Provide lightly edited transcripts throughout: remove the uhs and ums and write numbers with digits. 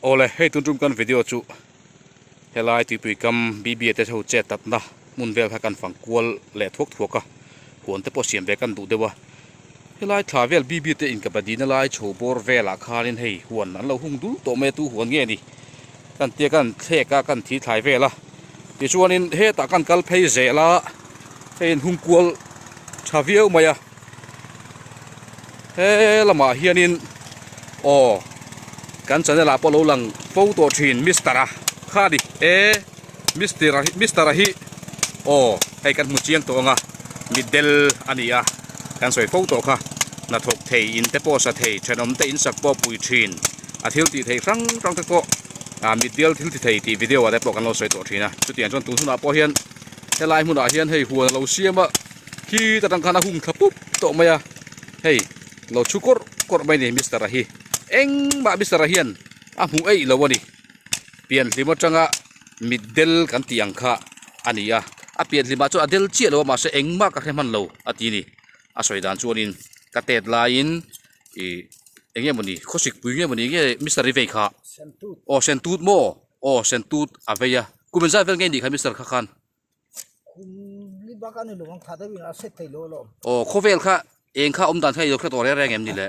Awle hei tun tum kan video chu helai tuipui kam BBA te ho chet tatna hmun vel kha kan fang kual leh thuak thuak a huan te pawh siam ve kan duh deuh a helai thla vel BBA te inkabadina lai chho bawr velah khanin hei huan an lo hung dul tawh mai a tu huan nge ni kan tia kan thlek a kan thi thlai vel a tichuanin hetah kan kal phei zel a hei in hung kual tha viau mai a. He lamah hianin aw kan channel ah pawh lo lang fo tawh thin mister a kha a ni e mister a mister a hi aw hei kan hmu chiang tawh ang a mitdel a ni a kan sawi fo tawh kha hnathawk thei in te pawh sa thei thenawm te in sak pawh pui thin a thil tih theih hrang hrang te pawh ah mitdel thil ti thei tih video ah te pawh kan lo sawi tawh thin a chutiang chuan tun hunah pawh hian helai hmunah hian hei huan a lo siam a. Khi ta tang khan a hung thla pup tawh mai a, hei lo chhu kawrh kawrh mai a ni mister a hi, engmah mister a hian a hmuh eih lo a ni, pianhlim atanga mitdel kan tih ang kha a ni a, a pianhlimah chuan a del chiah lo a mahse engmah ka hre hman lo a ti a ni, a sawi dan chuanin ka tet laiin ih eng nge mawni khawsik pui nge mawni nge mister i vei kha aw sentut maw aw sentut a vei a, kum engzat vel nge nih kha mister kha khan. Aw khawvel kha eng kha awm dan kha i lo hre tawh reng reng em ni le?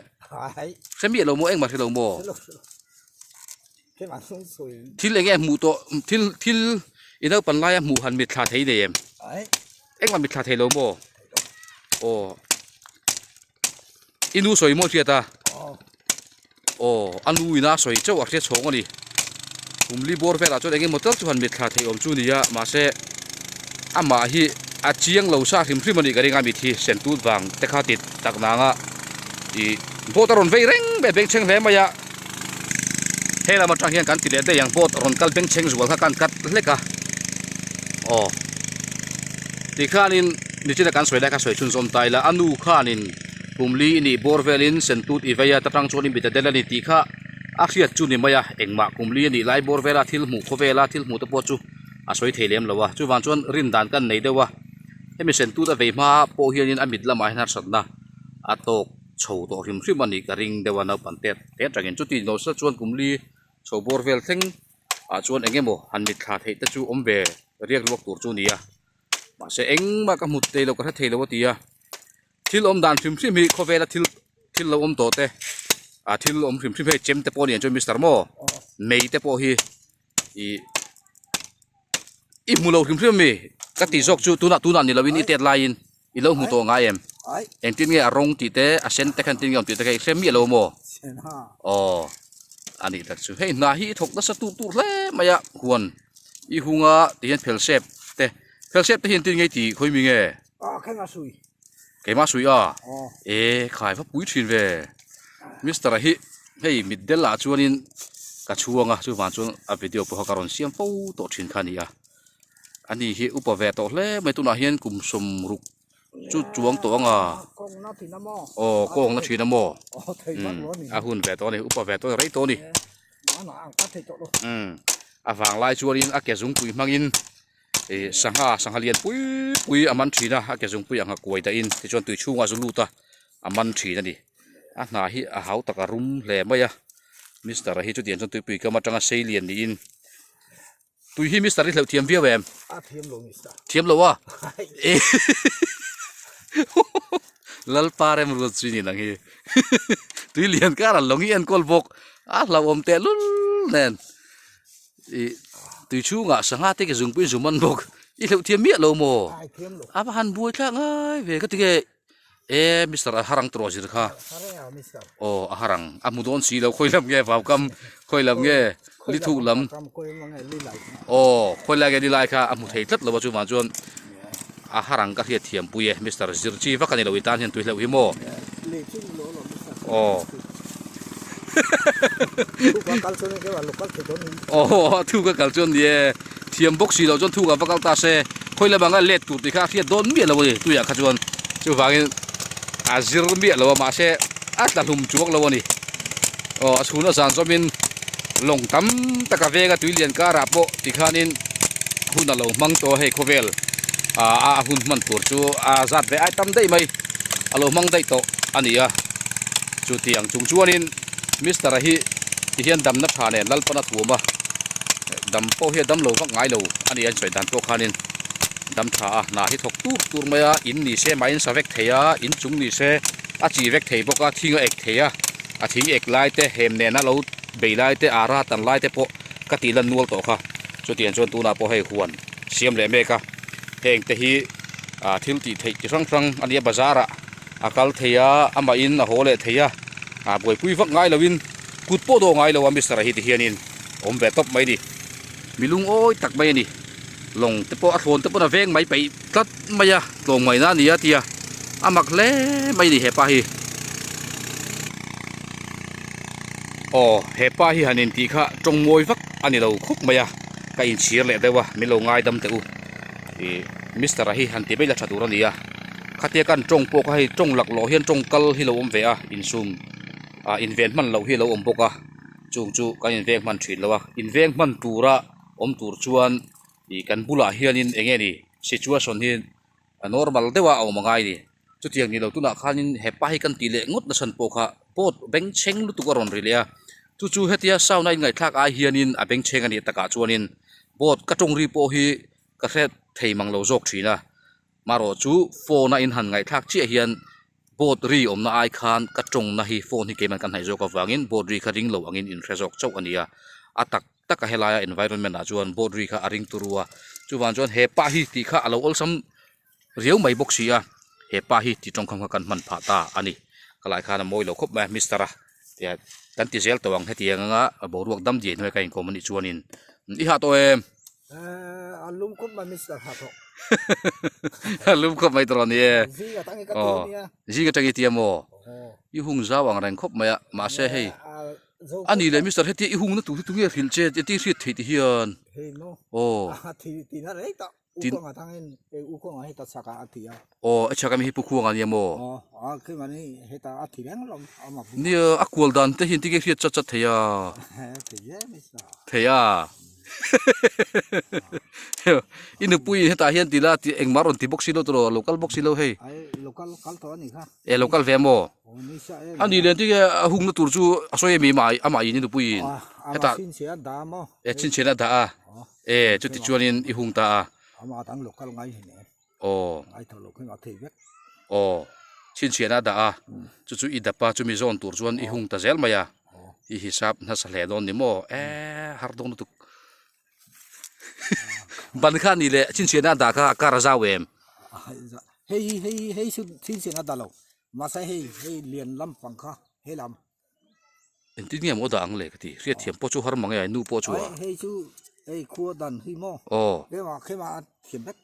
Hre miah lo maw engmah hre lo maw? Thil eng nge hmuh tawh thil thil i naupan laia hmuh han mitthla thei nei em? Engmah mitthla thei lo maw? Aw i nu sawi maw hriat a? Aw a nu ina sawi chauh a hria chhawng a ni. Kum li bawr velah chuan eng emaw tal chu han mitthla theih awm chu a ni a mahse amah hi a chiang lo sa hrim hrim a nih ka ring a mit hi sen tut vang te kha ti tak nang a ih boat a rawn vei reng mai a bengchheng hle mai a he lam atang hian kan ti leh daih ang boat rawn kal bengchheng zual kha kan cut hlek a aw tikhanin nichina kan sawi lai kha sawi chhunzawm ta ila a nu khanin kum li i nih bawr velin sen tut i vei a ta tang chuan i mit a del a ni tih kha a hriat chu ni mai a engmah kum li a nih lai bawr vela thil hmuh khawvela thil hmuh te pawh chu a sawi thei lem lo a chuvang chuan rin dan kan nei deuh a hemi sen tut a vei hma pawh hianin a mit lamah hian harsatna a tawk chho tawh hrim hrim a nih ka ring deuh a naupang te te atangin chuti lo se chuan kum li chho bawr vel thleng ah chuan eng emaw han mit thla theih te chu awm ve riak ruak tur chu a ni a mahse engmah ka hmu thei lo ka hre thei lo a ti a thil awm dan hrim hrim hi khawvela thil thil lo awm tawh te ah thil awm hrim hrim hei chem te pawh a ni ang chuan mister maw mei te pawh hi ih i hmu lo hrim hrim a mi ka tih zawk chu tunah tunah ni lovin i tet laiin. I lo hmu tawh ngai em? Engtin nge a rawng tih te, a sen te kha engtin nge awm tih te kha i hre miah lo maw? Aw, a nih tak chu. Hei hna hi i thawk nasa tur tur hle mai a, huan i hunga ti hian phel sep te, phel sep te hi engtin nge i tih khawi mi nge? Keimah sui a? E khai va pui thin ve. Mister a hi hei mitdel ah chuanin ka chhuang a, chuvang chuan a video pawh kha ka rawn siam fo tawh thin kha a ni a. Ani hi upa ve tawh hle mai tunah hian kum sawmruk chu chuang tawh ang a aw kawng na thin a maw a hun ve tawh a ni upa ve tawh a ni rei tawh a ni a vang lai chuanin a ke zungpui hmangin ih sangha sangha lian pui pui a man thin a a ke zungpui ang a kuai dahin tichuan tui chhungah zu lut a a man thin a ni a hna hi a hau tak a rum hle mai a mister a hi chutiang chuan tuipui kam atanga sei lian niin. Tui hi Mister i hleuh thiam viau em? A thiam lo Mister. Thiam lo a? Lalpa rem ruat zui ni nang hi. Tui lian kar an lo ngi enkawl bawk. A hlauhawm teh lul nen. I tui chhungah sangha te ke zungpui zum an bawk. I hleuh thiam miah lo maw? Ai thiam lo. A va han buai thlak ngai ve ka ti nge. E Mister a harang tawh zir kha. Aw a harang a hmu dawn si lo khawi lam nge vau kam khawi lam nge li thuk lam aw khawi lai nge li lai kha a hmu thei tlat lo a chuvang chuan a harang ka hriat thiam pui e Mister zir chi vak a ni lo i tan hian tui hleuh hi maw aw aw thu ka kal chuan ni e thiam bawk si loh chuan thuk ah va kal ta se khawi lam anga let tur tih kha a hriat dawn miah lo a ni tuiah kha chuan chuvangin a zir miah lo a mahse a tla hlum chuang lo a ni aw a chhun a zan zawmin lawng tam tak a veng a tui lian karah pawh tikhanin hun a lo hmang tawh a hei khawvel ah a hun hman tur chu a zat ve ai tam daih mai a lo hmang daih tawh a ni a chutiang chung chuanin mister a hi. Tihian damna tha nen Lalpan a thuam a, dam pawh hi a dam lo vak ngai lo a ni a insawi dan pawh khanin dam tha a, hna hi thawk tur tur mai a, in ni se mah in sa vek thei a, in chung ni se a chi vek thei bawk a, thing a ek thei a, a thing ek lai te hem nena lo bei lai te ara tan lai te pawh ka tih lan nual tawh kha. Chutiang chuan tunah pawh hei huan siam leh mek a, heng te hi ah thil tih theih chi hrang hrang a nia bazar ah a kal thei a, amahin a haw leh thei a, ah buaipui vak ngai loin kut pawh dawh ngai lo a mister a hi ti hianin awm ve tawp mai a ni. Mi lungawi tak mai a ni, lawng te pawh a thlawn te pawn a veng mai peih tlat mai a, tlawmngaihna a ni a tia a mak hle mai a ni hepa hi. Aw hepa hi han intih kha tawng mawi vak a ni lo khawp mai a, ka inchhir leh deuh a, min lo ngaidam teh u. Ih Mister a hi han ti mai la tha tur a ni a, khatia kan tawng pawh kha hei tawng laklawh hian tawng kal hi lo awm ve a, insum ah inven hman loh hi a lo awm bawk a, chung chu kan inveng hman thin lo a, inveng hman tura awm tur chuan ih kan bulah hianin eng nge ni situation hi a normal deuh a a awm angai a ni. Chutiang ni lo tunah khanin hepa hi kan tih leh ngawt na chhan pawh kha boat bengchheng lutuk a rawn ri leh a, chu chu hetia sound a inngaihthlak ai hianin a bengchheng a nih takah chuanin boat ka tawng ri pawh hi ka hre thei mang lo zawk thin a, marawh chu phone a inhan ngaihthlak chiah hian boat ri awmna ai khan ka tawngna hi phone hi keimah kan hnaih zawk avangin boat ri kha ring lo angin inhre zawk chauh a ni a, a tak taka helaia environment ah chuan boat ri kha a ring turu a, chuvang chuan hepa hi tih kha a lo awlsam. Riau mai bawk si a, he pa hi ti tawngkham kha kan hman phah ta a ni. Ka lai khan a mawi lo khawp mai a, Mister a tia kan ti zel tawh ang hetiang anga boruak dam diai hnuai ka inkawm a nih chuanin i hah tawh em? Eeh a lum khawp mai Mister hah tawh. A lum khawp mai tawh ni e. Zing atang hi ka ti a nia. Zing atang i ti a maw? I hung zau ang reng khawp mai a, mahse hei a ni le Mister hetia i hungna tur hi tunge hrilh che ti hriat theih ti hian. Hei maw? Aw. A thi tina rei tawh. Tin Aw a chhak ami hi Pu Khuanga ania maw? Nia a kual dan te hian tinge hriat chat chat thei a? Thei a I nupui in hetah hian ti la tih engmah rawn ti bawk si lo tawh lo kal bawk si lo hei. E lo kal ve maw? A nih leh tinge a hungna tur chu a sawi ami amah in i nupui in hetah e chhinchhiahna a dah a. E chuti chuanin i hung ta a. Ama dang lo kal ngai hin em. Aw. Ngai tho lo khin a thei vek. Aw. Chhinchhiahna a dah a. Chu chu i dap a, chumi zawn tur chuan i hung ta zel mai a. I hisap nasa hle dawn ni maw? E har dawn lutuk. Ban kha a nih leh chhinchhiahna a dah kha a kar a zau em? Hei hei hei chu chhinchhiahna a dah lo. Mahse hei hei lian lampang kha helam. Engtin nge maw dah ang le ka ti, hriatthiam pawh chu har mang e a nu pawh chu a. Hei chu hei khua dan hi maw. Aw. Kema kema a thiam vek.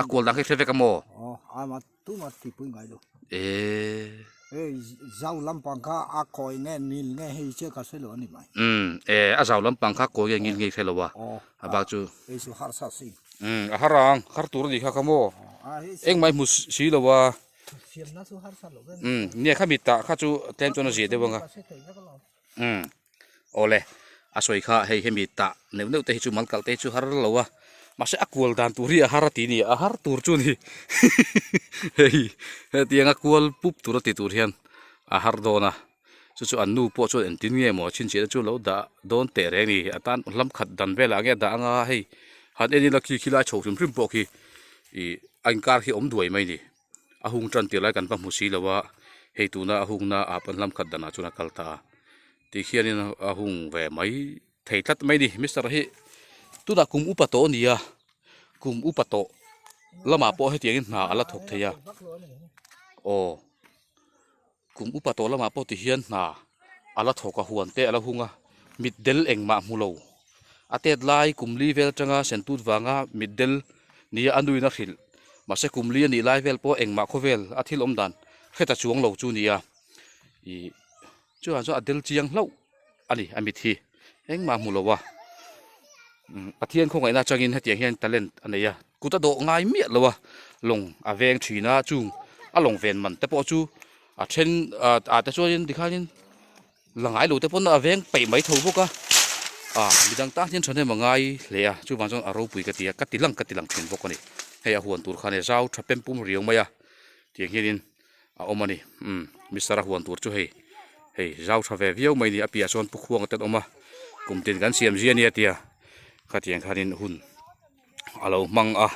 A kual dan khi hre vek a maw? Aw ama tuma tihpui ngai lo. Eee. Hei zau lampang kha a kawi nge ngil nge hei che ka hre lo a ni mai. Umm e a zau lampang kha kawi nge ngil nge i hre lo a. Aw. A bak chu. Hei chu harsa si. Umm a har ang, har tur a ni kha kha maw. Engmah i hmu si lo a. Umm nia kha mi tah kha chu tlem chuan a zia deuh ang a umm awle a sawi kha hei hemi tah neuh neuh te hi chu mal kalh te hi chu har lo a mahse a kual dan tur hi a har a ti ni a har tur chu ni hei hetiang a kual pup tur a ti tur hian a har dawn a chu chu an nu pawh chuan engtin nge maw chhinchhiahna chu lo dah dawn teh reng a ni a tan hlam khat dan velah nge a dah anga hei han en ila khi khi lai chho hrim hrim pawh khi ih a inkar khi a awm duai mai a ni. A hung tan tir lai kan va hmu si lo a, hei tuna a hungna ah pawn hlam khat danah chuan a kal ta a, tih khianin a hung ve mai thei tlat mai a ni. Mister hi tunah kum upa tawh a ni a, kum upa tawh lamah pawh hetiangin hna a la thawk thei a, aw kum upa tawh lamah pawh ti hian hna a la thawk a, huan te a la hung a, mitdel engmah hmu lo A tet lai kum li vel atanga sentut vanga mitdel nia a nuin a hrilh. Mahse kum li a nih lai vel pawh engmah khawvel a thil awm dan hre ta chuang lo chu nia. Ih chuan chuan a del chiang hlauh a ni a mit hi engmah hmu lo a. Pathian khawngaihna atangin hetiang hian talent a nei a, kut a dawh ngai miah lo a, lawng a veng thin a, chung a lawng ven man te pawh chu a then ah te chuanin tikhanin La ngai lo te pawn a veng peih mai tho bawk a, ah midang tan hian thahnem a ngai hle a, chuvang chuan a ropui ka ti a, ka ti lang ka ti lang thin bawk a ni. Hei a huan tur khan e zau tha pem pum riau mai a, tiang hianin a awm a ni, umm mister a huan tur chu hei. Hei zau tha ve viau mai a ni a piahah sawn pu khuang te an awm a kum tin kan siam zia ania tia khatiang khanin hun a lo hmang a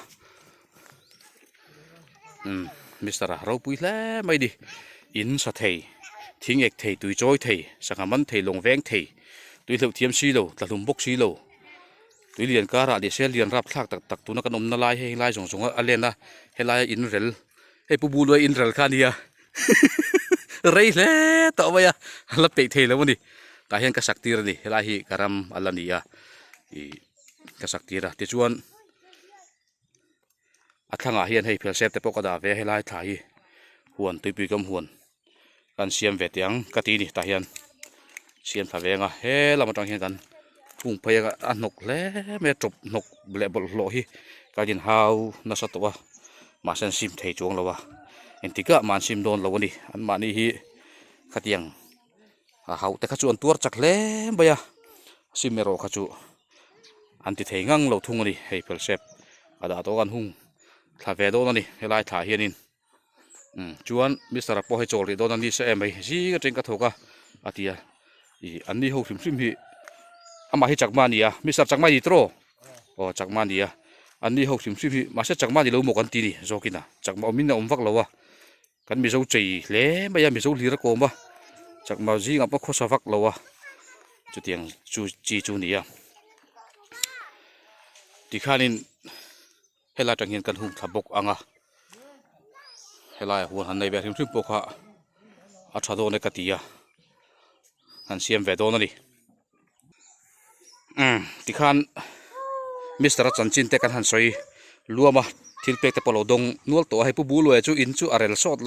umm mister a ropui hle mai a ni in sa thei thing ek thei tui chawi thei sangha man thei lawng veng thei tui hleuh thiam si lo tla hlum bawk si lo. Tui lian karah leh sel lian rapthlak tak tak tuna kan awmna lai hei helai zawng zawng a len a helaia in rel hei pu buluai in rel kha a nia rei hle tawh mai a a la peih thei lo a ni tah hian ka sak tir a ni helai hi ka ram a la ni a ih ka sak tir a tichuan a thlangah hian hei phel sep te pawh ka dah ve a helai thla hi huan tuipui kam huan kan siam ve teh ang ka ti a ni tah hian siam thla veng a he lam atang hian kan hung phei a a hnawk hle mai a tawp hnawk leh bawlhhlawh hi kan inhau nasa tawh a mahse an sim thei chuang lo a engtik ah mah an sim dawn lo a ni anmahni hi khatiang a hauh te kha chu an tuar chak hle mai a sim erawh kha chu an ti thei ngang lo thung a ni hei fel sep a dah tawh kan hung thla ve dawn a ni helai thla hianin. Umm chuan mister a pawh hei chawl rih dawn a ni se em mai zing atang ka thawk a a ti a ih an ni ho hrim hrim hi amah hi chakma a ni a mister chakma i ni tawh aw chakma a ni a an ni ho hrim hrim hi mahse chakma ni lo maw kan ti ni zawkin a chakma awmin a awm vak lo a kan mizo chei hle mai a mizo hlir a kawm a chakma zingah pawh khawsa vak lo a chutiang chu chi chu a ni a tikhanin. Helai atang hian kan hung thla bawk ang a helaiah huan han nei ve hrim hrim pawh kha a tha dawn e ka ti a han siam ve dawn a ni umm tikhan mister a chanchin te kan han sawi luam a thil pek te pawh a lo dawng nual tawh a hei pu buluaia chu in chu a rel sawt lo.